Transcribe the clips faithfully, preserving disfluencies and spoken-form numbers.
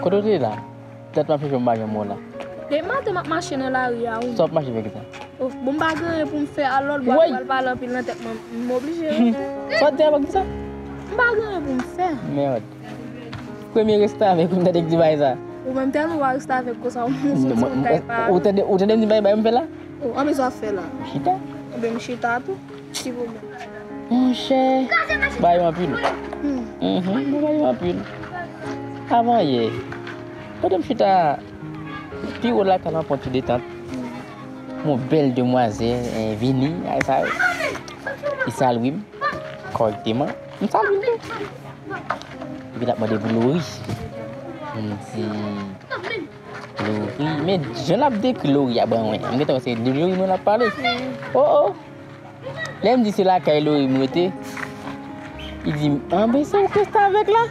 Kote w te la? Dat m ap chèche w, m pa janm wè w la. Depi maten m ap mache nan lari a, wi. Sa w ap mache fè kisa? Oh, bon, m pa gen anyen pou m fè, alò l bwa pral pale anpil nan tèt mwen, m oblije rete. Sa w di a pa kisa? M pa gen anyen pou m fè. Mèd. Premye restavèk ou m tande k di bagay sa. Ou menm tèlman w pa restavèk konsa, ou montre yon ti bagay pa. Ou tande, ou tande m di bagay, bagay m fè la? Oh, anben sa w ap fè la? Chita. Anben m chita tou. Ki pwoblèm? Monchè, bagay yo anpil. Hmm. Mhm, bagay yo anpil. Avan yè, pandan m chita pi wo lakay la, m pran ti detant. Yon bèl demwazèl, eh, vini, ay sa, li salye m kòrèkteman. M salye l tou. Epi l ap mande pou Lori. M di, Lori, men jan l ap dekri Lori a ban mwen, m gentan wè se de Lori mwen l ap pale. Oh, oh. Lè m di se lakay Lori m rete, li di m, anben se ou k restavèk la?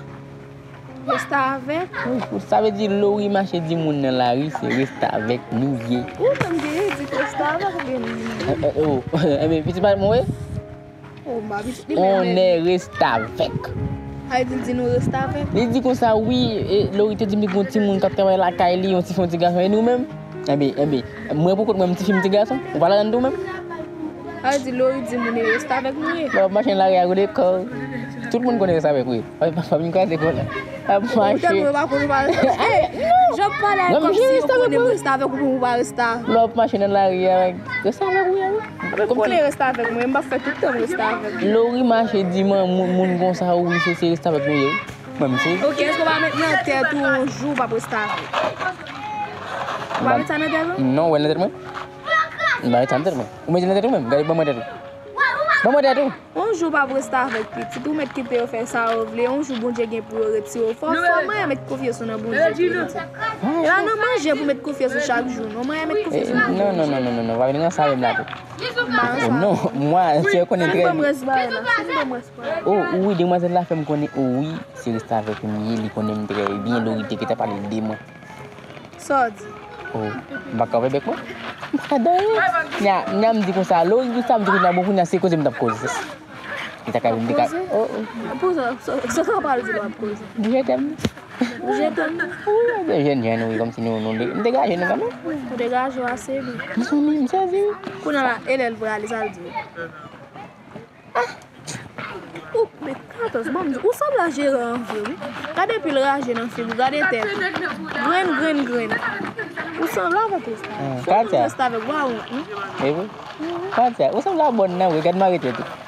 Restavèk? Wi, sa vle di Lori mache di moun nan lari se restavèk nou ye. Ou menm ki di restavèk oubyen nou? Eh, eh, oh, enben, pitit pa mwen, wi. Oh, m pa pitit li menm. On est restavèk. Sa vle di l di nou restavèk? Li di konsa, wi, e, Lori te di m li gen yon timoun k ap travay lakay li, yon tifi, yon ti gason, e nou menm? Enben, enben, mwen pou kont mwen, m tifi, m ti gason, ou pa ladann tou menm? Sa vle di Lori di moun e restavèk nou ye? Lè w ap mache nan lari a, kote kò w? Tout moun konnen restavèk ou ye. Pa, pa, pa vin kraze kò w la. Ap mache. Ou tèlman pa konn ou pa restavèk. Jan w pale a kòmsi yo konnen m restavèk ou pou ou pa restavèk. Lè w ap mache nan lari a, restavèk ou ye, wi. Mwen konnen restavèk mwen, m p ap fè tout tan m restavèk. Lori mache di man, moun, moun konsa, wi, se, se restavèk nou ye, wi. Mwen, m se. Ok, èske w pa met nan tèt ou yon jou w p ap restavèk? Ou pa met sa nan tèt ou? Non, ou wè l nan tèt mwen? M pa met sa nan tèt mwen. Ou mete l nan tèt ou menm? Gade, ban mwen tèt ou. Ban mwen tèt ou. Yon jou w p ap restavèk pitit, ou mèt kite yo fè sa yo vle, yon jou Bondye gen pou yo retire w. Fò, fò manyen met konfyans ou nan Bondye tou pitit. E pa nan manje pou met konfyans ou chak jou, non, manyen met konfyans ou nan Bondye. Non, non, non, non, non, non, pa vin ranse avè m la tou. M pa ranse avè w. Non, mwen, si yo konnen trè byen. Fè m rès bagay la, fè m rès bagay la. Oh, wi, demwazèl la fè m konnen, oh, wi, se restavèk m ye, li konnen m trè byen, Lori te gentan pale l de mwen. Sa w di? Oh, m pa ka ouvè bèk mwen. M pa ka di anyen. Nya, nya m di konsa, Lori di sa, m di kounye a, bon, kounye a, se koze m t ap koze. Li ta ka vin, m te ka. Koze? Oh, oh. Pou sa, sa, sa, sa w pral di lè w ap koze? Di je t'aime. Je t'aime. Wi, de jèn, jèn, wi, kòmsi nou, nou, nou degaje nou kanmenm. Ou degaje w ase byen. M sezi, m sezi, wi. Kounye a la, e lè l prale, sa l di? Ah! Ou, men, Katòz, bon, m di, ou sanble a Jeran an vre, wi. Gade pil raje nan figi w, gade tèt ou. Grenn, grenn, grenn. Ou sanble avèk Restavèk. Swa tout Restavèk, wa wont, non? E vre? Katòz, ou sanble a bòn nan vre, gad mare tèt ou.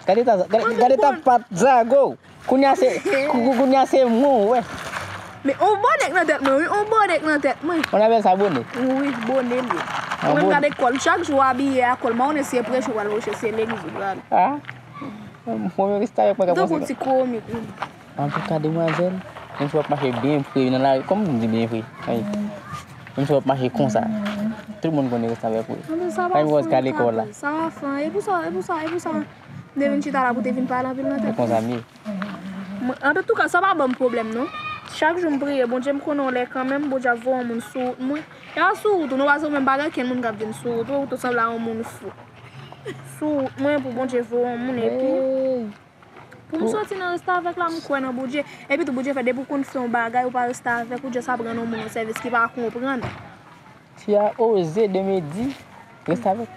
Gade ta, gade, gade ta pat zago. Kounye a se, kou-, kou-, kounye a se mwen, w wè. Men on bonè k nan tèt mwen, wi, on bonè k nan tèt mwen. On apèl sa bonè? Wi, bonè l ye. Ou menm gade kò l, chak jou w abiye a kò l, m pa konnen si e preche w pral preche, si e legliz ou prale. Ah, mwen menm Restavèk mwen ka panse. Tankou ti komik, wi. Antouka, demwazèl, menm si w ap mache byen fre nan lari, kòm m di byen fre, wi. Menm si w ap mache konsa, tout moun konnen Restavèk ou ye. Anben sa pa fon, kale kò w la. Sa pa fon, e pou sa, e pou sa, e pou sa. M te vin chita la pou te vin pale anpil nan tèt mwen. E konsa m ye. Mwen, antouka, sa pa ban m pwoblèm, non. Chak jou m priye Bondye, m konnen yon lè kanmenm, Bondye ap voye yon moun sou wout mwen. E pa sou wout ou, non, paske ou menm pa gen okenn moun k ap vin sou wout ou, ou tou sanble a yon moun fou. Sou wout mwen, pou Bondye voye yon moun, epi pou m soti nan Restavèk la, m kwè nan Bondye. Epi tou, Bondye fè, depi w konn fè yon bagay, ou pa Restavèk, ou just ap rann yon moun yon sèvis ki pa konprann. Fi a oze de me di Restavèk.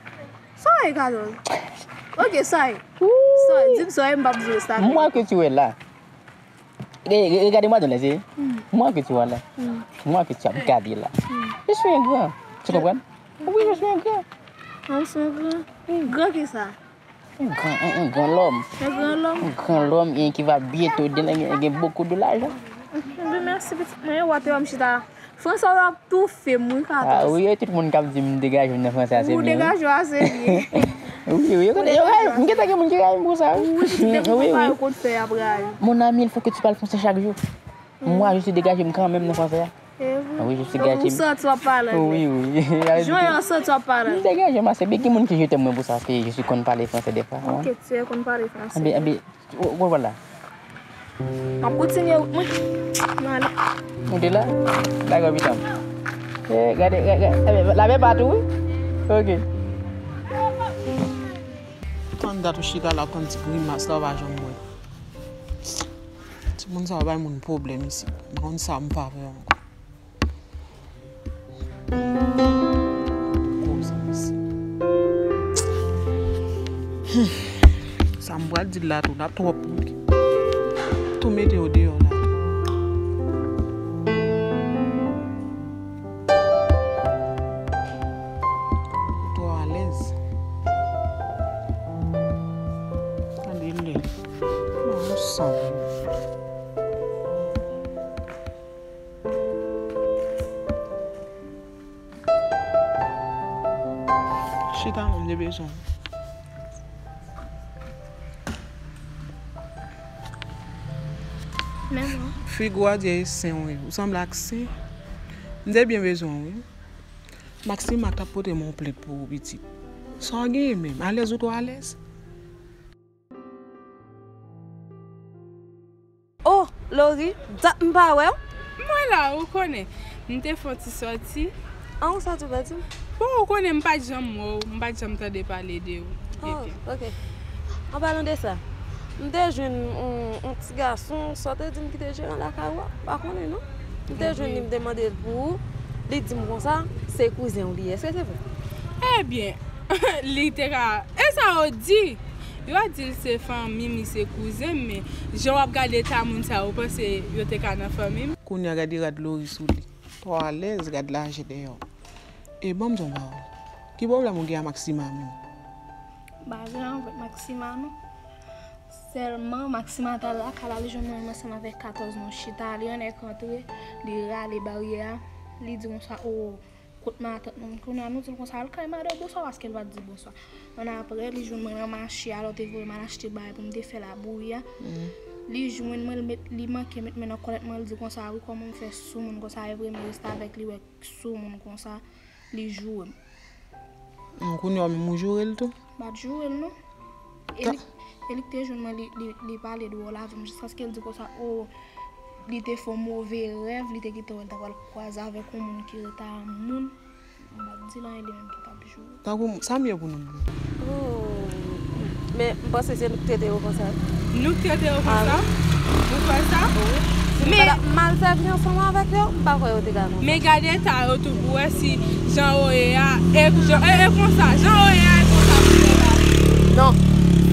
Sa w ye, Katòz? Ok, sa w ye. Sa w ye, di m sa w ye, m p ap di Restavèk. Moi que tu es là. Re-, re-, regardez-moi dans les yeux. Moi que tu as là. Moi que tu as regardé là. Je suis un grand. Tu comprends? Oui, je suis un grand. Ah, ou se yon gran? Gran kisa? Un grand, un, un grand l'homme. Un grand l'homme? Un grand l'homme, et qui va bientôt, gen, gen, gen beaucoup de l'argent. Anben, mèsi, pitit mwen. E w ap wè m chita. Fransè w ap toufe m, wi, Katòz. Ah, wi, e tout moun k ap di m degaje m nan fransè a, se mwen, wi. Ou degaje w ase byen. Wi, wi, yo, yo, m gentan gen moun ki rayi m pou sa, wi. Wi, pitit, depi w konpare w konn fè, y ap rayi w. Mon ami, il faut que tu parles français chaque jour. Moi, je suis dégagé m kanmenm nan fransè a. E vre? Wi, je suis gâté. Ou santi w ap pale anglè? Wi, wi. Jan w santi w ap pale anglè? M degaje m ase byen. Gen moun ki je t'aime mwen pou sa, ke je suis konn pale fransè dèfwa. Ok, tu es konn pale fransè. Anben, anben, ou, ou konprann la. M ap kontinye wout mwen. M ale. Ou te la? Dakò, pitit. Eh, gade, gade, gade. Lave pa tou, wi. Ok. Tann dat ou chita la, tann ti grimas la, ou pa janm wè. Timoun sa yo bay moun pwoblèm isit. M konn sa m pa vle ankò. Koze isit. Hmm. Sa m pral di l la tou, l ap twòp pou li. Tou mete yo deyò la. Twò alèz. Gade lè. Yon san. Chita, mwen, m te bezwen w. Men non. Figi w a di e sen w ye. Ou sanble ak sen. M te byen bezwen w, wi. Maxima t ap pote m yon plent pou ou, pitit. Sa w genyen menm? Alèz ou twò alèz? Oh, Laurie, dat m pa wè w. Mwen la, ou konnen. M te fè yon ti sòti. An, ou sòti w pa di m? Bon, ou konnen m pa t janm wè w, m pa t janm tande pale de ou. Oh, ebyen. Ok. An palan de sa, m te jwenn yon, yon ti gason, sa w te di m ki te jeran lakay ou a, m pa konnen non. M te jwenn li, m te mande l pou ou, li di m konsa, se kouzen w li ye. Èske se vre? Ebyen, li te ka, e sa yo di? Yo di l se fanmi m, li se kouzen m, men jan w ap gade eta moun sa yo, ou panse yo te ka nan fanmi m? Kounye a gade rad Laurie sou li. Twò alèz, gad lajè dèyè w. E ban m di w yon bagay. Ki pwoblèm ou gen a Maxima menm? M pa gen anyen avèk Maxima non. Sèlman Maxima t al lakay la, li jwenn mwen menm ansanm avèk katòz moun chita, li annèk antre, li rale baryè a, li di konsa, o, kot matant nou? Kounye a nou di l konsa, al kay madan w bonswa, paske l pa t di bonswa. Annapre, li jwenn mwen nan mache a, lè w te voye m al achte bagay pou m te fè labouyi a. Li jwenn mwen, li met, li manke met men nan kòlèt mwen, li di konsa, wi, kòman m fè soumoun konsa, epi m rete avèk li, wè, soumoun konsa, li joure m. Bon, kounye a menm ou joure l tou? M pa t joure l non. E li, e li k te jwenn mwen, li, li, li pale dwòl avè m jiskaske l di konsa, o, li te fè yon move rèv, li te gentan wè l ta pral kwaze avèk yon moun ki rete a moun. M pa t di l anyen, li menm ki t ap joure. Tankou sa m ye pou nou menm. Oh. Men m panse se nou k trete yo konsa. Nou k trete yo konsa? Ou kwè sa? Wi. Si nou ta t ap mal sèvi ansanm avèk yo, m pa kwè yo te ka konsa. Men gade eta yo tou pou wè si jan yo ye a, e, jan, e, e konsa, jan yo ye a, e konsa pou yo la. Non,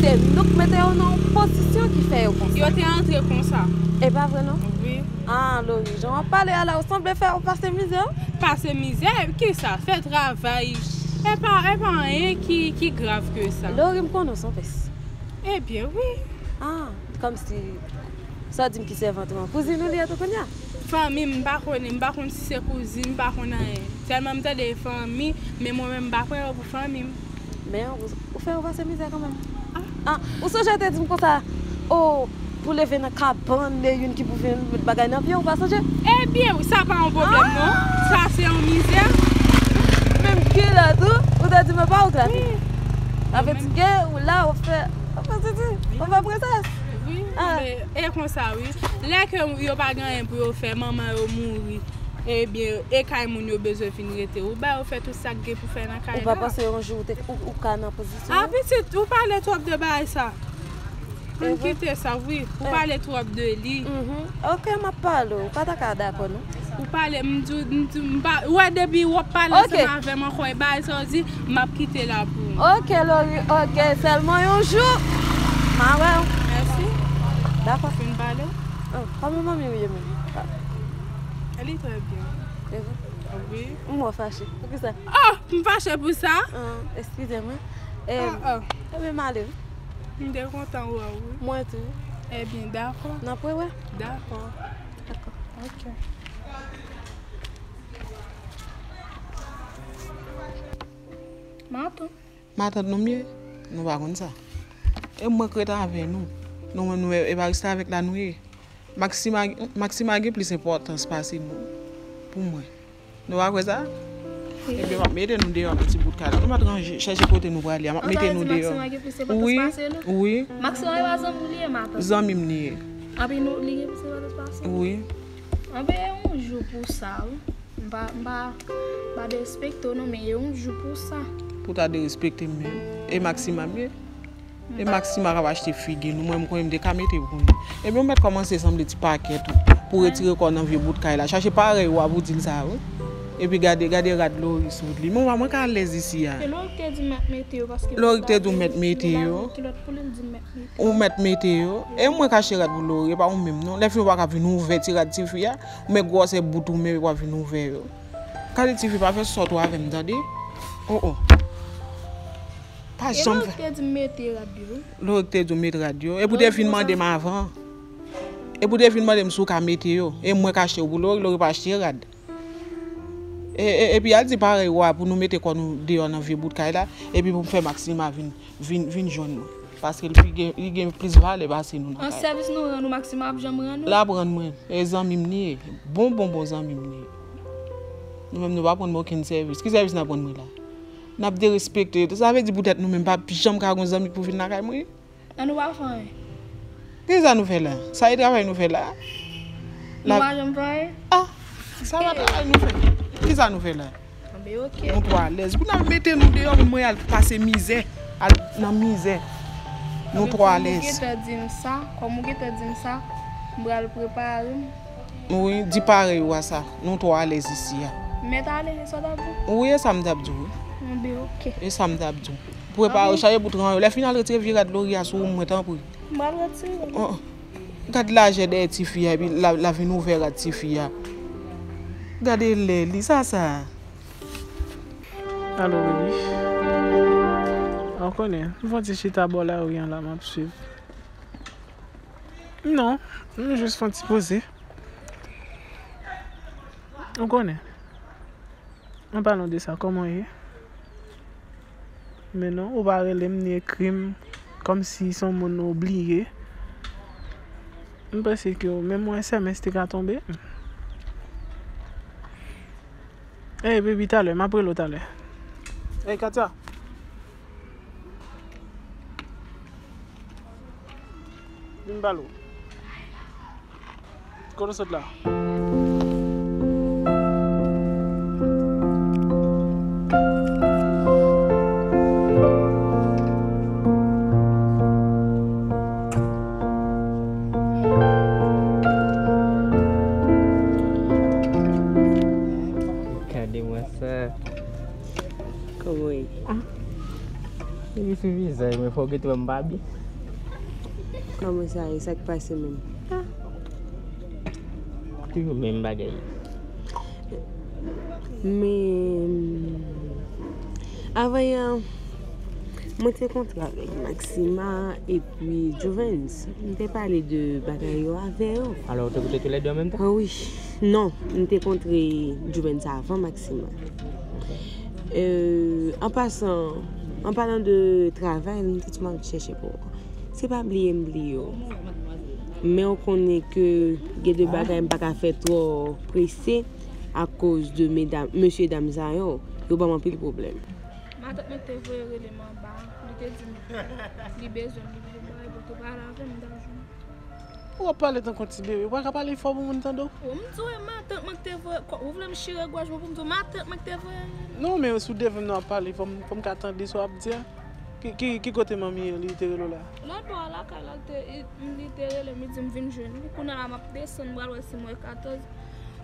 se nou k mete yo nan yon pozisyon ki fè yo konsa. Yo te antre konsa. E pa vre non? Wi. Ah, Laurie, jan w ap pale a la, ou sanble fè yo pase mizè. Pase mizè? Kisa? Fè travay. E pa, e pa anyen ki, ki grav ke sa. Laurie, m konnen w se yon pès. Ebyen, wi. Ah, kòmsi sa w di m ki sèvant ou an, kouzin ou li ye tou kounye a? Fanmi m, m pa konnen, m pa konn si se kouzin, m pa konn anyen. Sèlman m tande fanmi, men mwen menm m pa pran yo pou fanmi m. Men ou, ou fè yo pase mizè kanmenm. Ah, ou sonje w te di m konsa, o, pou leve nan kabann, e youn ki pou vin met bagay nan pye w, ou pa sonje? Ebyen, sa pa yon pwoblèm non. Sa se yon mizè. Menm ki lè tou, ou te di mwen pa ou gravi. Wi. Sa vle di ke ou la, ou fè, ou fè titi, ou fè prensès. Wi, men e konsa wi. Lè ke yo pa gen anyen pou yo fè, manman yo mouri. Ebyen, e kay moun yo bezwen vin rete. Ou ba yo fè tout sa k gen pou fè nan kay la. Ou pa panse yon jou ou te, ou, ou ka nan pozisyon an? Ah, pitit, ou pale twòp de bagay sa. Ann kite sa, wi. Ou pale twòp de li. Mhm. Ok, m ap pale w. Ou pa ta ka dakò, non? Ou pale, m di w, m di w, m pa, ou wè depi w ap pale ansanm avè m ankò, e bagay sa w di, m ap kite la pou ou. Ok, Laurie, ok. Sèlman yon jou, m a wè w. Mèsi. Dakò. Fin pale? Oh, kòman manmi w ye menm? Li trè byen. E vre? Wi. M wè w fache. Poukisa? Oh, m fache pou sa? Ah, eskize mwen. Em, ah, ah. Ebyen, m ale wi. M te kontan wè w wi. Mwen tou. Ebyen, dakò. N ap rewè? Dakò. Dakò. Ok. Matant. Matant nou m ye? Nou pa konn sa. E mwen k ret avè nou. Nou, nou, e pa restavèk la nou ye. Maxima, Maxima gen plis enpòtans pase nou pou mwen. Nou pa kwè sa? Wi. Ebyen, m ap mete nou deyò nan ti bout kay la. Nou pa t ranje, chèche kote nou prale a. M ap mete nou deyò. Maxima gen plis enpòtans pase nou? Wi. Maxima e pa zanmi w li ye, matant? Zanmi m li ye. Anpi nou, li gen plis enpòtans pase nou? Wi. Anben, e yon jou pou sa, wi. M pa, m pa, m pa derespekte w non, men e yon jou pou sa. Pou ta derespekte m menm? E Maxima m ye? E Maxima k ap achte figi nou, mwen m konnen m te ka mete pou nou. Ebyen, ou mèt kòmanse sanble ti pakèt ou, pou retire kò w nan vye bout kay la. Chache parèy ou a pou di l sa, wi. Epi gade, gade rad Lori sou li. Mwen, mwen ka alèz isi a. E Lori te di mèt mete yo, paske Lori te di w mèt mete yo. Kilòt pou li, l di mèt mete yo. Ou mèt mete yo. E mwen k achte rad pou Lori, e pa ou menm non. Lè fini ou pa ka vin ouvè ti rad tifi a, ou met gwosè bout ou menm, epi w ap vin ouvè yo. Gade tifi, pa fè sòt ou avè m, tande? Oh, oh. Pa janm fè. E Lori te di m mete rad yo. Lori te di w met rad yo. Epi w te vin mande m avan. Epi w te vin mande m si w ka mete yo. E mwen k achte yo pou Lori, Lori pa achte rad. E, e, epi al di parèy ou a pou nou mete kò nou deyò nan vye bout kay la. Epi pou m fè Maxima vin, vin, vin jwenn mwen. Paske li gen, li gen plis valè pase nou nan kay la. An sèvis nou rann ou, Maxima ap janm rann ou? L ap rann mwen. E zanmi m li ye. Bon, bon, bon zanmi m li ye. Nou menm nou pa pran mwen okenn sèvis. Ki sèvis n ap rann mwen la? N ap derespekte. Sa vle di poutèt nou menm pa janm ka gon zanmi pou vin lakay mwen? An nou pa fè anyen. Kisa nou fè la? Sa e travay nou fè la? Nou pa janm fè anyen? Ah, sa pa travay nou fè. Kisa nou fè la? Anben, oke. Nou twò alèz. Pou n al mete nou deyò, pou mwen al pase mizè, al nan mizè. Nou twò alèz. Kòm ou gentan di m sa, kòm ou gentan di m sa, m pral prepare m. Wi, di parèy ou a sa. Nou twò alèz isi a. Mèt ale, e sa w t ap di? Wi, e sa m t ap di w, wi. Anben, oke. E sa m t ap di w. Prepare w, chaje bout ran yo. Lè fini al retire vye rad Lori a sou ou mwen, tanpri. M pral retire. Oh, gad lajè dèyè tifi a, epi l ap, l ap vin ouvè rad tifi a. Gade lè li, sa sa. Alo, baby. Ou konnen, m fè yon ti chita bò lari an la, m ap swiv. Non, m jis fè yon ti poze. Ou konnen. An palan de sa, kòman w ye? Men non, ou pa rele m ni ekri m, kòmsi se yon moun ou bliye. M panse ke menm yon S M S te ka tonbe. Ey, baby, talè, m ap rele w talè. Ey, Katia. Vin m pale w. Kote w sot la? Gade mwen sa. Kòman w ye? Ah. Li sou vizaj mwen, fò w gentan wè m pa byen. Kòman sa ye? Sa k pase menm? Ah. Toujou menm bagay. Men, avan yè, mwen te kontre avèk Maxima epi Juvens. M te pale de bagay yo avè yo. Alò, ou te koute toulède an menm tan? Ah wi. Non, m te kontre Juvens avan Maxima. Euh, an pasan, an palan de travay, m te di m ap chèche pou ou. Se pa bliye m bliye w. Men ou konnen ke gen de bagay m pa ka fè twò prese akoz de medam, mesye dam sa yo. Yo ban m anpil pwoblèm. Matant mwen te voye rele m anba, li te di m li bezwen m, li bezwen m, bagay pou l te pale avè m, m t ap jwenn. Ou ap pale tankou yon ti bebe, ou pa ka pale fò pou moun tande w? O, m di w, e matant mwen ki te voye, kò, ou vle m chire gòj mwen pou m di w matant mwen ki te voye m? Non, men sou devan m nan w ap pale, fò m, fò m ka tande sa w ap di a. Ki, ki, ki kote manmi an, li te rele w la? Lòtbò a lakay la, li te, li te rele m, li di m vin jwenn li. Kounye a la, m ap desann, m pral wè si m wè Katòz,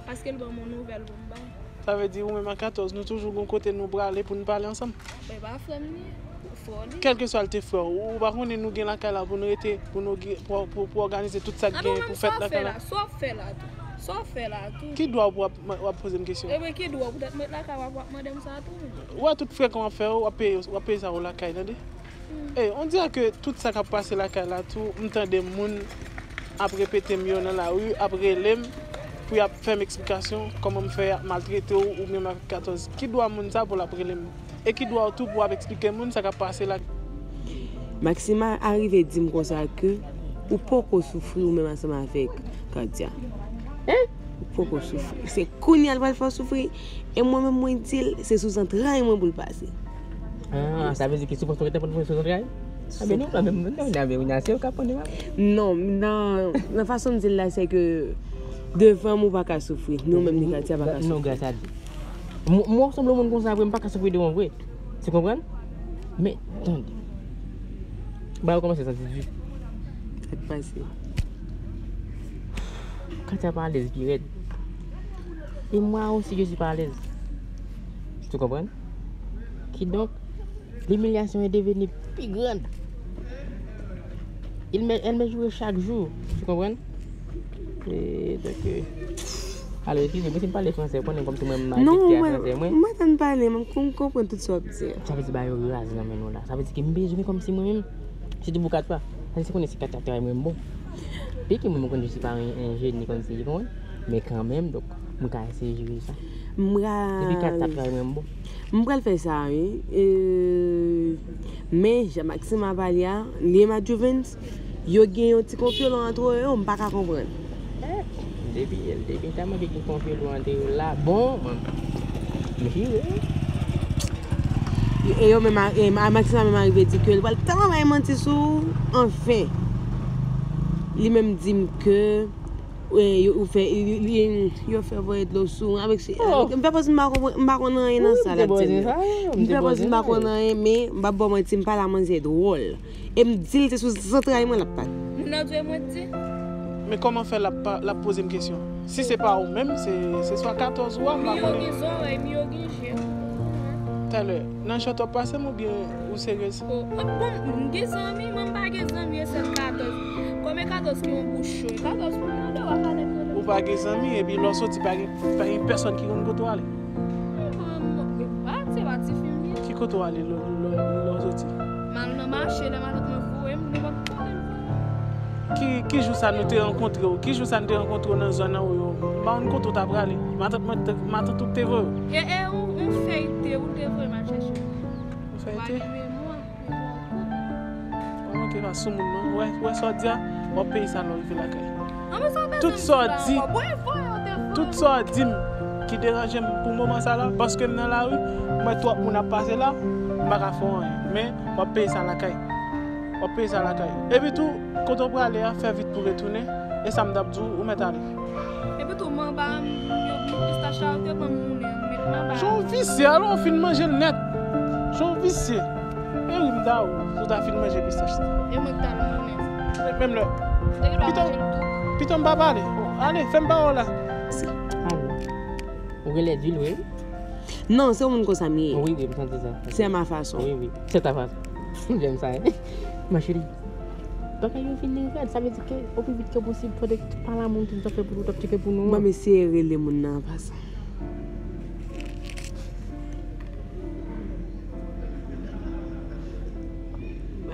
paske l ban m yon nouvèl pou m bay. Sa vle di, ou menm ak Katòz, nou toujou gon kote nou prale pou n pale ansanm? Bon, e pa frè m li ye, frè w li ye. Kèlkeswa l te frè w, ou pa konnen nou gen lakay la pou n rete, pou nou gen, pou, pou, pou òganize tout sa k genyen pou fèt lakay la? Sa w ap fè la tou? Sa w ap fè la tou? Ki dwa w pou w ap, w ap poze m kesyon? Ebyen, ki dwa w poutèt mwen ret lakay w ap, w ap mande m sa tou? Ou wè tout frekan w ap fè yo, w ap peye, w ap peye sa yo lakay, tande? E, on dirait que tout sa k ap pase lakay la tou, m tande moun ap repete m yo nan lari, ap rele m pou y ap fè m eksplikasyon kòman m fè y ap maltrete w oubyen m ak Katòz. Ki dwa moun sa pou l ap rele m? E ki dwa w tou pou w ap eksplike moun sa k ap pase la? Maxima arive di m konsa ke ou poko soufri ou menm ansanm avèk Katia. Hein? Ou poko soufri. Se kounye a l pral fè w soufri. E mwen menm mwen di l, se sou zantray mwen pou l pase. Ah, sa vle di ke si w panse w gentan pran sou zantray? Anben nou, anben nou, anben nou, se yo k ap pran devan. Non, nan, nan fason m di l la, se ke devan m ou pa ka soufri. Nou menm ni Katia pa ka soufri. Non, gras a Dye. Mwen, mwen sanble moun konsa vre, m pa ka soufri devan w vre. Ou konprann? Men, tande. Ba yo kòmanse santi di. Sa k pase? Katya pa alèz pi rèd. Et moi aussi, je suis pas à l'aise. Tu comprends? Kidonk, l'humiliation est devenue plus grande. Il me, elle me jouait chaque jour. Tu comprends? E, donk, e, alò, eskize mwen si m pale fransè, konnen kòmsi mwen m adikte a fransè mwen. Non, mwen tann pale, mwen konn konprann tout sa w ap di a. Sa vle di bagay yo raz nan men nou la. Sa vle di ke m bezwen kòmsi mwen menm, sitou pou Katya. Sa vle di konnen si Katya ap travay mwen m bon. Byen ke mwen, mwen konnen je suis pas un, un génie kòmsi, ou konprann? Men kanmenm, donk, mwen ka eseye jere sa. Depi Katya ap travay mwen m bon. M pral fè sa, wi. E, men, jan Maxime ap pale a, li e Madjouvens, yo gen yon ti konfyolo antre yo, m pa ka konprann. Eh, depi, depi ta manke gen konfyolo antre yo la, bon, mwen, m chire. E yo menm, a, e, a, Maxime menm arive di ke li pral tèlman bay manti sou ou, anfen. Li menm di m ke E, yo, ou fè, li, li, yo fè voye dlo sou mwen avèk se, oh, m fè kòmsi m pa konprann, m pa konn anyen nan sa l ap di m nan. M fè kòmsi m pa konn anyen, men m p ap ba w manti, m pale a manzè dwòl. E m di l se sou zantray mwen l ap pale. Moun nan dwe mwen di. Men kòman fè l ap pa, l ap poze m kesyon? Si se pa ou menm, se, se swa katòz ou a, m pa konnen. Mi yo gen zòrèy, mi yo gen je. Talè, nan chòt w ap pase m oubyen ou seryez? Oh, ah, bon, m gen zanmi, mwen m pa gen zanmi, e sèl katòz. Kòm e katòz ki yon bouch cho, e katòz pou mande w a pale pou nou. Ou pa gen zanmi, epi lè w soti, pa gen, pa gen pèsòn ki konn kote w ale. Mwen, mwen, mwen, pa ti, pa ti fi m ye. Ki kote w ale lè, lè, lè w soti? M al nan mache, lè matant mwen voye m, nenpòt kote l voye m. Ki, ki jou sa nou te rankontre w? Ki jou sa nou te rankontre w nan zòn nan ou yo? M pa konn kote w ta prale. Matant mwen te, matant ou te voye w? E, e, ou, ou fèyte, ou te voye m al chèche. Ou fèyte? Ou pa gen memwa, ou pa konn. Ou manke pa sou moun non. Ou wè, ou wè sa w di a? W ap peye sa lè w rive lakay. Tout sa w di, tout sa w di m ki deranje m pou moman sa la, paske m nan lari, m wè twòp moun ap pase la, m pa ka fè w anyen. Men, w ap peye sa lakay. W ap peye sa lakay. Epi tou, kote w prale a, fè vit pou retounen. E sa m t ap di w, ou mèt ale. Epi tou, manba a, m, yo, m, pistach la, yo te ban m moulen, m met manba a. Jan w visye, alò w fin manje l nèt. Jan w visye. E wi, m ta ou, si w ta fin manje pistach la. E mwen ki ta al moulen. E menm lè. Pito, pito m pa pale. Ale, fè m pawòl la. Alo. Ou genlè di l, wi. Non, se yon moun konsa m ye. Wi, wi, m santi sa. C'est à ma façon. Wi, wi. C'est ta façon. M renmen sa, hein. Ma chérie. Bagay yo vin rèd, sa vle di ke, o pi vit ke posib, fòk w pale a moun tout zafè pou nou, t ap tcheke pou nou an. Ban m eseye rele moun nan an pasan.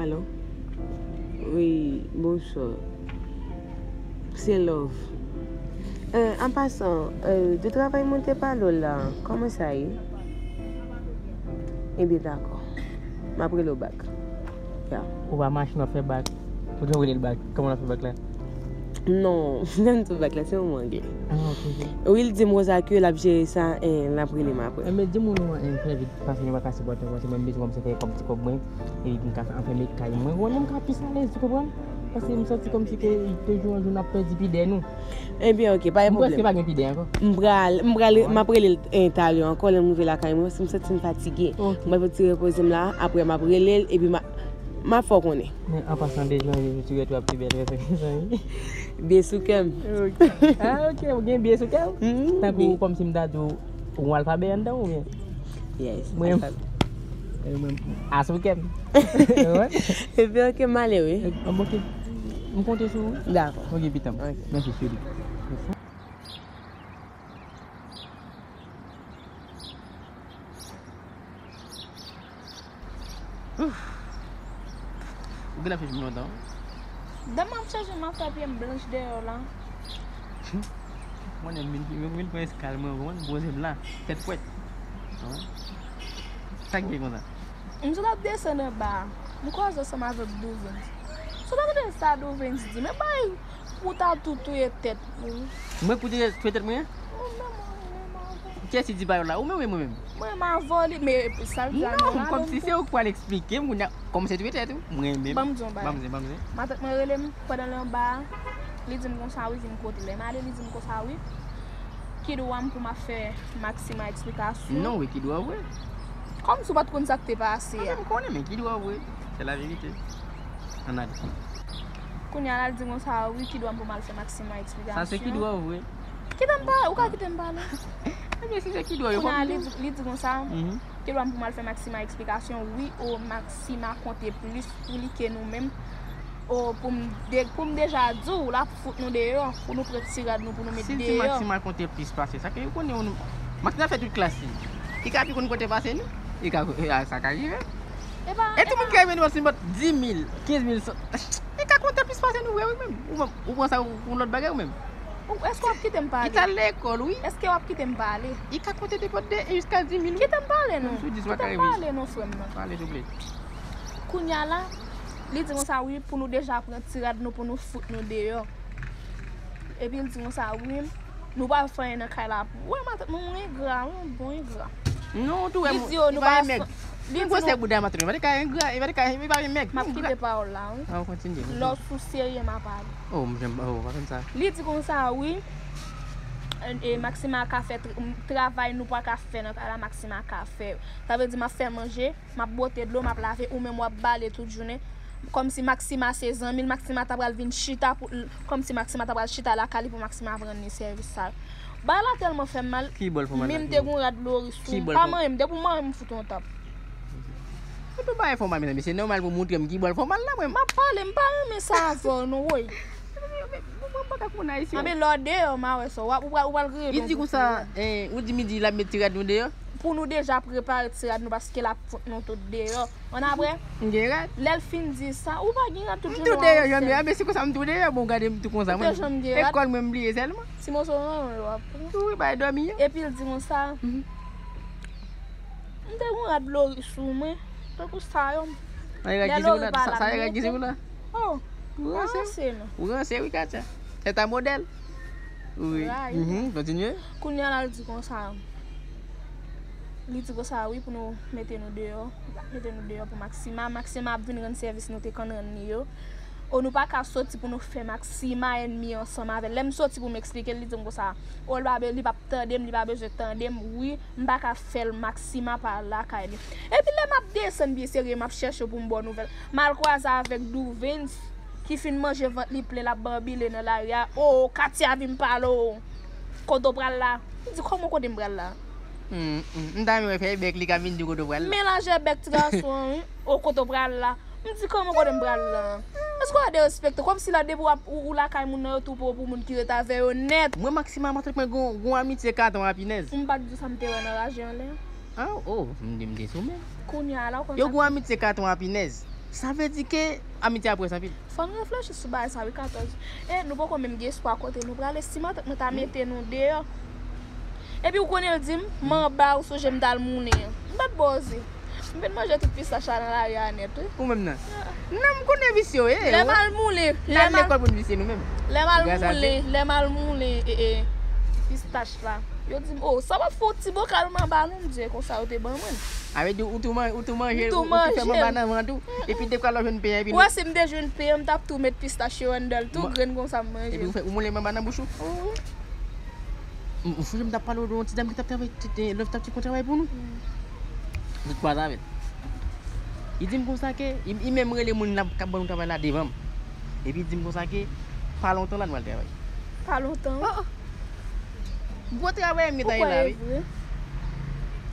Alo? Wi, bonswa. Se Love. Euh, an pasan, euh, de travay mwen te pale w la, kòman sa ye? Ebyen, dakò. M ap rele w bak. Ya. Ou pa mache, w ap fè bak. Ou te rele l bak. Kòman w ap fè bak la? Non, se pa m t ap fè bak la, se yon mwen angle. Ah, ok, ok. Wi, l di m konsa ke l ap jere sa, e l ap rele m apre. Enben, di moun ou an, fè vit, paske nou pa ka sipòte ankò, se mwen m bezwen kòm se fè kòb ti kòb mwen, epi m ka fè anfèmen kay mwen. Ou wè, mwen m ka plis alèz, ou konprann? Paske m santi kòmsi ke de jou an jou n ap pèdi pidè nou. Ebyen, ok, pa gen pwoblèm. M prèske pa gen pidè ankò. M pral, m pral, m ap rele l, e, talè ankò, lè m rive lakay mwen, paske m santi m fatige. Ok. M pral fè ti repoze m la, apre m ap rele l, epi m a, m ap fè w konnen. Men an pasan, Dejlande, ou tirè twòp ti bèl rèv, mezanmi. Byen sou kè m. Ok. Ah, ok, ou gen byen sou kè w? Mhm, tankou byen. Kòmsi m ta di w, ou gon alfabè anndan w oubyen? Yes, mwen, alfabè. E mwen, a sou kè m. Ou wè? Ebyen, ok, m ale, wi. E, bon, ok. M konte sou ou. Dakò. Ok, pitan m. Ok. Mèsi, cheri. Ouf. Ou genlè ap chèche m lontan. Dan m ap chèche, m ap fè pye m blanch dèyè w la. Mwen menm, m vin, m vin pran eskal mwen, ou konprann, poze m la, tèt frèt. Sa k gen konsa? M sot ap desann anba a. M kwaze ansanm avèk Douvens. Sot ap tande sa Douvens di, men bay Ou ta tou touye tèt ou. Mwen pou touye, touye tèt mwen? Ou menm, ou menm avè. Kiyès ki di pawòl la? Ou menm, mwen menm? Mwen menm avè li, men sa l di a non, kòmsi se ou k pral eksplike m kounye a, kòman se touye tèt ou? Mwen menm. Ban m di yon bagay. Ban m di, ban m di. Matant mwen rele m pandan l anba a, li di m konsa, wi, vin kote. Lè m ale, li di m konsa, wi, ki dwa m pou m ap fè Maxime eksplikasyon? Non, wi, ki dwa w vre? Kòmsi w pa t konn sa k te pase a. Mwen menm konnen, men ki dwa w vre? Se la verite. Ann ale. Kounye a la, l di konsa, wi, ki dwa m pou m al fè Maxima eksplikasyon. Sa se ki dwa w vre. Kite m pale, ou ka kite m pale. Ebyen, si se ki dwa w, yo Kounye a, konn li, di- li di konsa, Mhm. ki dwa m pou m al fè Maxima eksplikasyon. Wi, o Maxima konte plis pou li ke nou menm. O, pou m de- pou m deja di w, l ap fout nou deyò, pou nou pran ti rad nou, pou nou met Si l di deyò. Maxima konte plis pase, sa ke yo konnen nou. Maxima fè tout klas li. Li ka pi konn konte pase nou. Li ka, ah, sa ka rive. E pa, E tout moun ki rive nou, si bòt dis mil, kenz mil, san. Li ka konte plis pase nou, vre, wi, menm. Ou, ou pran sa pou lòt bagay, ou menm. Ou- Èske w ap kite m Li pale? t al lekòl, wi. Èske w ap kite m pale? Li ka konte de bòt de, jiska dis mil, wi. Kite m pale, non. Menm sou dis, Kite pa ka m rive. pale, non, frè m, non. Pale, souple. Kounye a la, li di konsa, wi, pou nou deja pran ti rad nou, pou nou fout nou deyò. Epi l di konsa, wi, nou pa fè anyen nan kay la. Wè, matant mwen, mwen engra, wi, bon engra. Non, ou tou wè, Li mwen, di yo, nou pa pa mèg. fè- li Mwen di gwosè nou- bouda matant mwen, pa te ka engra, pa te ka, pa te mèg. M ap kite pawòl la, wi. An kontinye. Lè w sou serye, m ap pale. Oh, m janm, oh, pa konn sa. Li di konsa, wi. E, e, Maxima ka fè tr- m- travay nou pa ka fè nan kay la, Maxima ka fè. Sa vle di m ap fè manje, m ap bwote dlo, m ap lave, ou menm w ap bale tout jounen. Kòmsi Maxima se zanmi l, Maxima ta pral vin chita pou l, kòmsi Maxima ta pral chita lakay li pou Maxima ap rann li sèvis sa. Bagay la tèlman fè m mal. Ki bò l fè w mal la, Menm ki te bò? Gon rad dlo ri sou Ki m. bò l Pa fè w? Manyen m, depi w manyen m fout yon tap. Ou tou bay fè w mal, mezanmi. Se nòmal pou montre m ki bò l fè w mal la, mwen. M ap pale, m pa renmen sa avè w, non, woy. Mwen pa ka konn ayisyen. Anben lè w deyò, m a wè sa. W ap- ou pral- ou pral rele Li di konsa, eh, ou di midi l ap met ti rad nou deyò. Pou nou deja prepare ti rad nou, paske l ap fout nou tout deyò. Ann apre, M gen rad. Lè l fin di sa, ou pa gen rad tout M jounen tou w deyò, a janm sèl. Anben, se konsa m tou deyò, bon, gade m tou konsa. Ou te Mwen, janm gen rad? Lekòl mwen m bliye sèlman. Ti moso ranyon yo ap pran. Wi, bay dòmi yo. Epi l di konsa, Mhm. m te gon rad lori sou mwen. Tankou sa yo. Sa e rad Lè ki sou lori la, pa sa la, sa e m rad ki mete. sou la. Oh, Ou ranse, ranse non. Ou ranse, wi, Katya. Tèt a modèl. Wi. Ray. Mhm, kontinye. Kounye a la, l di konsa. Li di konsa, wi, pou nou mete nou deyò. Mete nou deyò pou Maxima. Maxima ap vin rann sèvis nou te konn rann li yo. O, nou pa ka soti pou nou fè Maxima ènmi ansanm avè l. Lè m soti pou m eksplike l, li di m konsa, o, l pa be- li p ap tande m, li pa bezwen tande m. Wi, m pa ka fè l, Maxima pa lakay li. Epi lè m ap desann byen serye, m ap chèche pou m ba w nouvèl. M al kwaze avèk Douvens, ki fin manje vant li plen, l ap banbile nan lari a. O, Katya vin pale w. Kote w pral la? M di, kòman kote m pral la? Hmm, hmm. M ta renmen wè fè bèk li ka vin di kote w pral la. Melanje bèk ti gason an, wi. O, kote w pral la? M di, kòman kote m pral la? Èske w a derespekte? Kòmsi la depi w ap ou, ou lakay moun nan, yo tou pran w pou moun ki ret avè yo nèt. Mwen, Maxima, matant mwen gon, gon amitye katon a pinèz. M pa t di sa, m te wè nan raje anlè. Ah, oh, m di m te sou menm. Kounye a la, w konn Yo sa. Gon amitye katon a pinèz. Sa vle di ke amitye a près anpil. Fò n reflechi sou bagay sa, wi, katòz. E nou poko menm gen espwa kote nou prale. Si matant mwen ta mete nou deyò. Epi w konnen l di m, m anba, ou sonje m t al moulen an. M pa t poze. M vin manje tout pistach la nan lari a nèt, wi. Ou menm nan? Non, m konnen visye w ye. Lè m al moulen, N lè al m al, lekòl pou n visye nou menm. lè m al Gras a moulen, lè m al moulen, e, e, pistach la. Yo di m, o, sa w ap fè yon ti bokal m anba non, m di, e konsa yo te ban mwen. A vle di ou tou man- ou tou manje, M tou ou tou fè manje. Manba nan vant ou. Epi dekwa lè w jwenn pen an, epi Ou wè si m te jwenn pen an, m t ap tou met pistach yo anndan l, tou grenn konsa m manje. Epi ou fè, ou moulen manba nan bouch ou. Wi. M, ou sonje m t ap pale w de yon ti dam ki t ap travay, ti, ti, lè t ap ti konn travay pou nou. M te kwaze avè l. Li di m konsa ke, li, li menm rele moun la k ap ban nou travay la devan m. Epi li di m konsa ke, pa lontan la nou al travay. Pa lontan? Oh, oh. Gwo travay m gentan ye la, wi. Ou kwè e vre?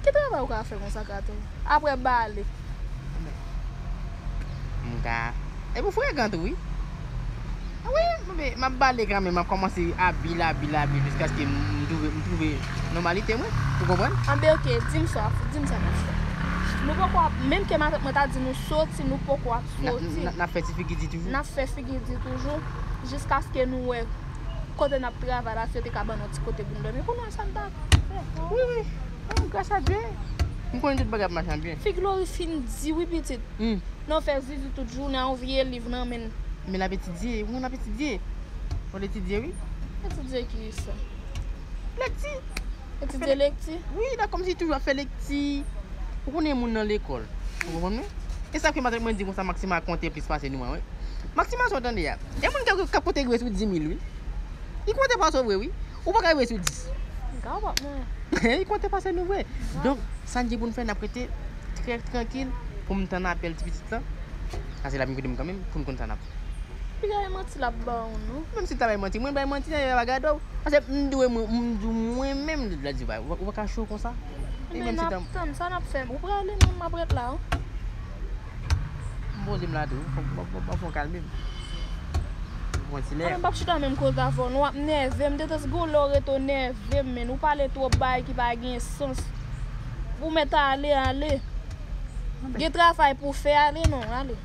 Ki travay ou ka fè konsa, Kato? Apre bale. M ka. E pou frekan tou, wi. A wi, m, m ap bale kanmenm, m ap kòmanse abil, abil, abil, jiskaske m twouve, m twouve nòmalite mwen. Ou konprann? Anben, oke, di m sa, di m sa n ap fè. Nou poko ap, menm ke matant mwen ta di nou soti, nou poko ap soti. N ap fè ti figi di toujou. N ap fè figi di toujou, jiskaske nou wè kote n ap travay la, si yo te ka ban nou ti kote pou n dòmi. Pou nou, sa n ta fè. Wi, wi. Oh, gras a Dye. M konnen tout bagay ap mache byen. Figi Lori fin di, wi, pitit. Hmm. Nan fè zizi tout jounen, a yon vye liv nan men l. Men l ap etidye, wi, l ap etidye. Fò l etidye, wi. Etidye ki sa? Lekti. Etidye lekti? Wi, la kòmsi toujou ap fè lekti. Ou konnen moun nan lekòl. Ou konprann mwen? E sa fè matant mwen di konsa Maxima konte plis pase nou an, wi. Maxima sa w tande a. E moun k ap, k ap konte rive sou dis mil, wi. Li konte pase w vre, wi. Ou pa ka rive sou dis. Gaw ap mwen. Li konte pase nou vre. Donk, sa n gen pou n fè, n ap rete trè trankil pou m tann apèl ti pitit lan. Kase l ap vin kote m kanmenm pou n konn sa n ap fè. Piga e manti l ap ba w, non. Menm si l ta bay manti, mwen bay manti nan bagay do. Paske m dwe mwen, m di w mwen menm, l ap di, ou pa ka cho konsa. E menm si n ap tann, sa n ap fè? Ou prale, mwen m ap ret la, wi. M poze m la tou, m ap fè yon kalme m. Pran ti lè. Mwen m p ap chita menm kote avè w, non, w ap nève m, de tan si gon lè w rete w nève m, men ou pale twòp bagay ki pa gen sans. Ou mèt ale, ale. Gen travay pou w fè, ale non, ale.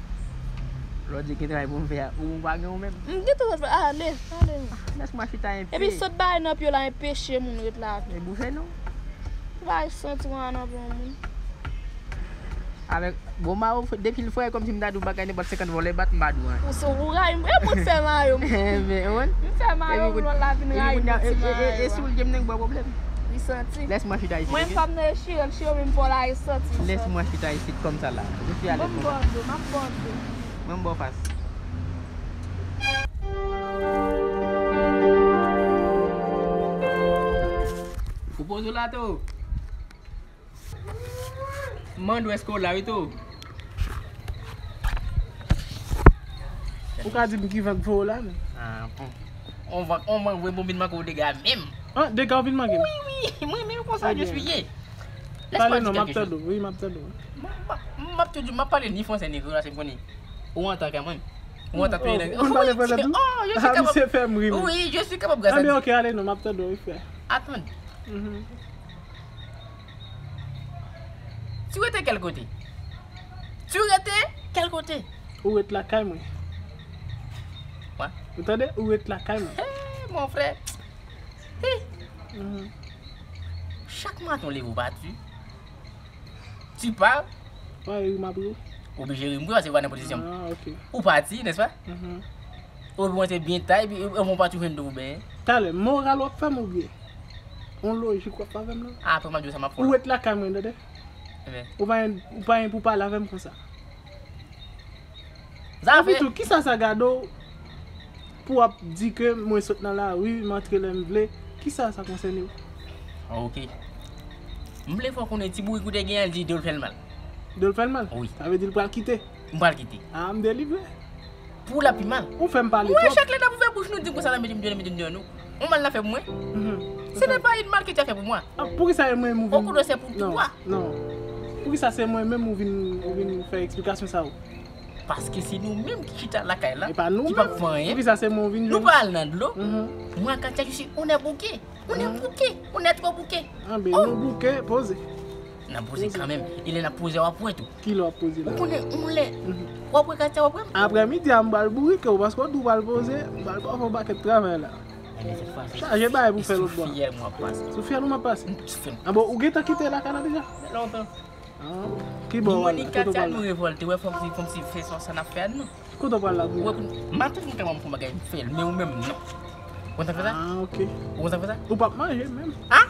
Lè w di gen travay pou m fè a, ou pa gen ou menm? M gen travay, ale, ale. Lès mwen chita enpe. Epi sot bagay nan pye w la, enpeche moun ret la. E bouche non. Ou pa santi w nan pye yon moun. Avèk, bon, ma, depi l frè, kòmsi m ta di w bagay nenpòt senkant vòlè bat, m pa di w anyen. Ou se, ou rayi m, e mwen fè mayo m. Men, ou konn? M fè mayo m, lòt la vin rayi m pou ti mayo a. E, e, e, e si w l gen m nan gen pwoblèm. Li santi. Lès mwen chita isit, oke? Mwen fè m nan chire l, chire m, m fè w la, e santi. Lès mwen chita isit kòm sa la. Je suis à l'aise. Ban m ba w dlo, m ap ba w dlo. Mwen m ba w fas. Ou poze w la tou. M mande w èske w la wi tou. Ou ka di m ki van k voye w la, men. Ah, bon. On van, on van voye m, bon, vin manke w dega menm. Ah, dega w vin manke m? Wi, wi, mwen menm konsa je suis ye. Pale non, m ap tande w, wi, m ap tande w. M ap toujou, m ap pale ni fransè ni kreyòl, se m konnen ou antanke mwen. Ou antanke... Oh, ou konn pale fransè tou? Oh, je suis capable. Ah, misye fè m ri, men. Oui, je suis capable, grâce à Dieu. Ah, men oke, ale non, m ap tande w, wi, frè. Atann. Mhm. Tu étais quel côté? Tu étais quel côté? Ou ret lakay mwen. Wa? Ou tande? Ou ret lakay mwen. Hey, mon frè. Hey. Mhm. Chak maten w leve w pati. Tu pars. Wa, ri m ap ri. Oblije ri m wi, paske w pa nan pozisyon m. Ah, oke. Ou pati, nèspa? Mhm. Ou mwen te byen ta, epi, epi, ou pa tou jwenn tou byen. Talè, moral w ap fè m oubyen? On lojik w ap fè avè m nan? Ah, apre m ap di w sa m ap fè w la. Ou ret lakay mwen, tande? Ebyen. Ou pa gen, ou pa gen pou pale avè m konsa. Epi tou, kisa sa gade w pou w ap di ke mwen sot nan lari, m antre lè m vle? Kisa sa konsène w? Ah, oke. M vle fè w konnen ti bourik ou te gen an, di de w l fè l mal. De w l fè l mal? Wi. Sa vle di l pral kite? M pral kite. Ah, m delivre. Pou w la pi mal. Ou fè m pale twòp. Mwen, chak lè n ap ouvè bouch nou, di m konsa, la mete m deyò, mete m deyò nou. On mal n a fè pou mwen. Mhm. Ce n'est pas une mal que tu as fait pour moi. Ah, poukisa e mwen m ou vin... Au contraire, c'est pour toi. Non, non. Poukisa se mwen menm ou vin, ou vin fè eksplikasyon sa yo? Paske se nou menm ki chita lakay la, ki p ap fè anyen. E pa nou menm. Poukisa se mwen ou vin jwenn? Nou pa al nan dlo. Mhm. Mwen ak Katia, je suis, on est bouqué. On est bouqué. On est trop bouqué. Ah, ben, nou bouke, poze. N ap poze kanmenm. E lè n ap poze, w ap wè tou. Kilè w ap poze la? Ou konnen, yon lè, w ap wè Katia, w ap wè m. Aprèmidi a, m pral bourike w, paske w di w pral poze, m pral ba w yon pakèt travay la. Ebyen, sèt fwa si, chaje bagay pou fè lòt bò a. Sou fyèl mwen w ap pase. Sou fyèl ou m ap pase? Sou fyèl. Ah bon, ou gentan kite lakay la deja? Lontan. Ah, ki bò w al la? Kote w pral la? Nou annik Katia, nou revòlte, wè, fòk si, fòk si fè sa, sa n ap fè a, non. Kote w pral la kounye a? Ou wè, maten m ka ban m fè yon bagay, m fè l, men ou menm, non. Ou konn sa k fè sa? Ah, oke. Ou konn sa k fè sa? Ou p ap manje menm. Ah?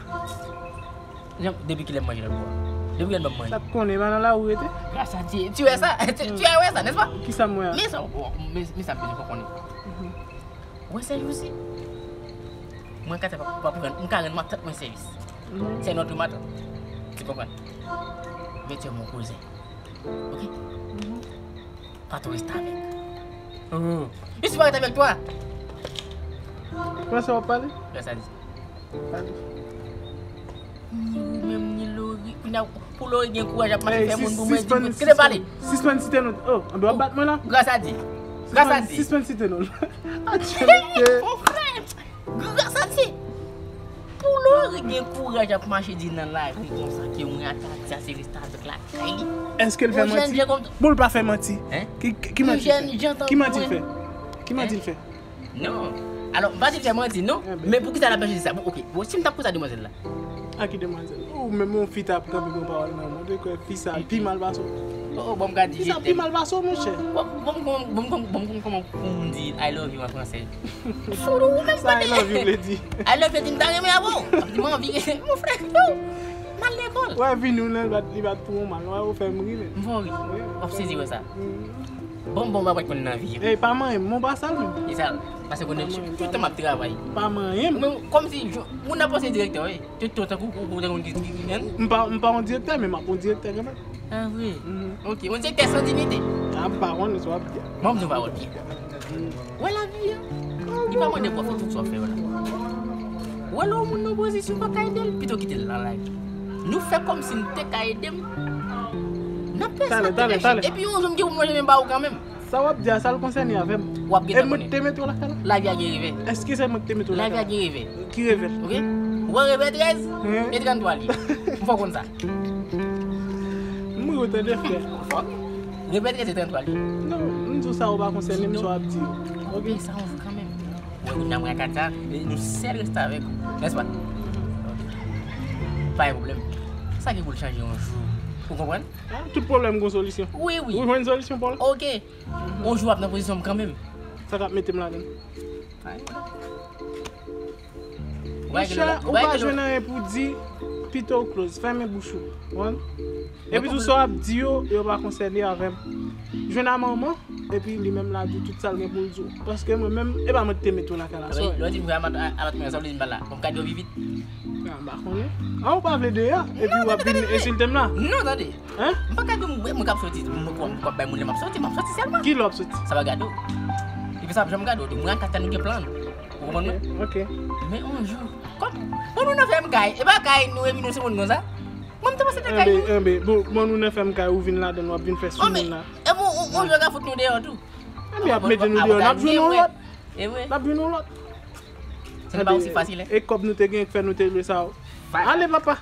Jan, depi kilè m manje lòt bò a? Depi kilè m p ap manje? Sa k konnen, pa nan lari w rete? Gras a Dye. Tu wè sa? Tu, tu as wè sa, n'est-ce pas? Kisa m wè a? Men sa, men, men sa m bezwen fè w konnen. Mhm. Ou wè sèjousi, mwen ka, pa, pa pou rann, m ka rann matant mwen sèvis. Mhm. C'est notre matant. Tu comprends? Mais tu es mon cousin. Ok? Mhm. Pas ton restavèk. Oh. Je suis pas restavèk, toi. Kòman sa w ap pale? Gras a Dye. Pale. Ni ou menm, ni Lori. Kounye a, pou Lori gen kouraj ap mache fè moun pou mwen di, kite pale. Sispann site non. Oh, anben w ap bat mwen la? Gras a Dye. Gras a Dye. Sispann site non. Adye. Mon frè. Gras a Dye. Pou Lori gen kouraj ap mache di nan lari konsa ke mwen ak Katia se restavèk lakay li. Èske l fè manti? Bon, l pa fè manti. Hein? Ki, ki, ki manti l fè? Ki manti l fè? Ki manti l fè? Non. Alò, m pa di l fè manti, non. Enben. Men poukisa l ap mache di sa? Bon, oke. Bon, si m t ap konsa demwazèl la. A ki demwazèl? Ou menm yon fi t ap kanpe pran pawòl nan men w. Ou te kwè fi sa pi mal pase w? Oh, bon, m ka di je t'aime. Fi sa pi mal pase w, monchè. Bon, bon, bon, bon, bon, bon, bon, kòman pou m di I love you an fransè? Fout ou menm. Sa I love you vle di? I love you di m ta renmen avè w. Ap di m anvi, mon frè, yo. M al lekòl. Wè, vini w nan, li bat, li bat pou yon mal. Wè, ou fè m ri, men. M fè w ri. Wi. W ap sezi wè sa. Mm. Bon, bon, bagay konn nan vi. Ey, pa manyen m, mon pa sal menm. E sal. Paske konnen tout tan m ap travay. Pa manyen m. Men kòmsi moun ap panse direktè, wi. Tout tan tankou ou, ou, ou, ou, ou, ou, ou, m pa, m pa yon direktè, men m ap yon direktè kanmenm. Ah, vre? Ok, yon direktè san diyite. A, m pa konnen sa w ap di. Bon, m di yon pawòl byen. Wè lavi a, li pa mande pou w fè tout sa w fè yo la. Wè lè yon moun nan pozisyon pa ka ede l, pito kite l nan lavi. Nou fè kòmsi n te ka ede m. N ap fè sa. Talè, talè, talè. Epi yon jou m gen pou m manje menm ba ou kanmenm. Sa w ap di a, sa l konsène avè m? W ap gentan konnen. E mwen ki te mete w lakay la? Lavi a gen revè. Èske se mwen ki te mete w lakay la? Lavi a gen revè. Ki revè? Ok? Ou wè revè trèz? E tranntwa li ye. M fè w konn sa. M ri w tande frè. Revè trèz e tranntwa li ye. Non, m di w sa yo pa konsène m, sa w ap di yo. Ok? Sa yon jou kanmenm. Wè, kounye a mwen ak Katya, nou sèl rete avèk ou. Nèspa? Pa gen pwoblèm. Sa gen pou l chanje yon jou. Ou konprann? Ah, tout pwoblèm gon solisyon. Wi, wi. Ou jwenn solisyon, Paul? Ok. Yon jou w ap nan pozisyon m kanmenm. Sa k ap mete m ladan l? Monchè, ou pa jwenn anyen pou di, pito w close, fèmen bouch ou. Konprann? Epi tou sa w ap di yo, yo pa konsène avè m. Jwenn a manman, epi li menm la di tout sa l gen pou l di w. Paske mwen menm, e pa mwen ki te mete w lakay la. Lè w di m vre alatman, sa vle di m pa la. Bon, m ka di yo vivit. Ah, m pa konnen. Ah, ou pa vle deyò, epi w ap vin ensilte m la? Non, tande. Hein? M pa ka di w, mwen, mwen k ap soti, mwen k ap bay moun lè m ap soti, m ap soti sèlman. Ki lè w ap soti? Sa pa gade w. Epi sa p janm gade w tou. Mwen ak Katya nou gen plan. Ou konprann mwen? Ok. Men yon jou, kòm, bon, nou nan fè m kay. E pa kay nou, epi nou se moun konsa. Mwen, m te panse te kay nou. Enben, bon, bon, nou nan fè m kay, ou vin ladan l, w ap vin fè sou moun la. E bon, yon jou yo ka fout nou deyò tou. Enben, y ap mete nou deyò, n ap jwenn yon lòt. E vre. N ap jwenn yon lòt. Sa pa osi fasil, hein? E kòb nou te gen k fè nou te lwe sa yo. Ale, papa.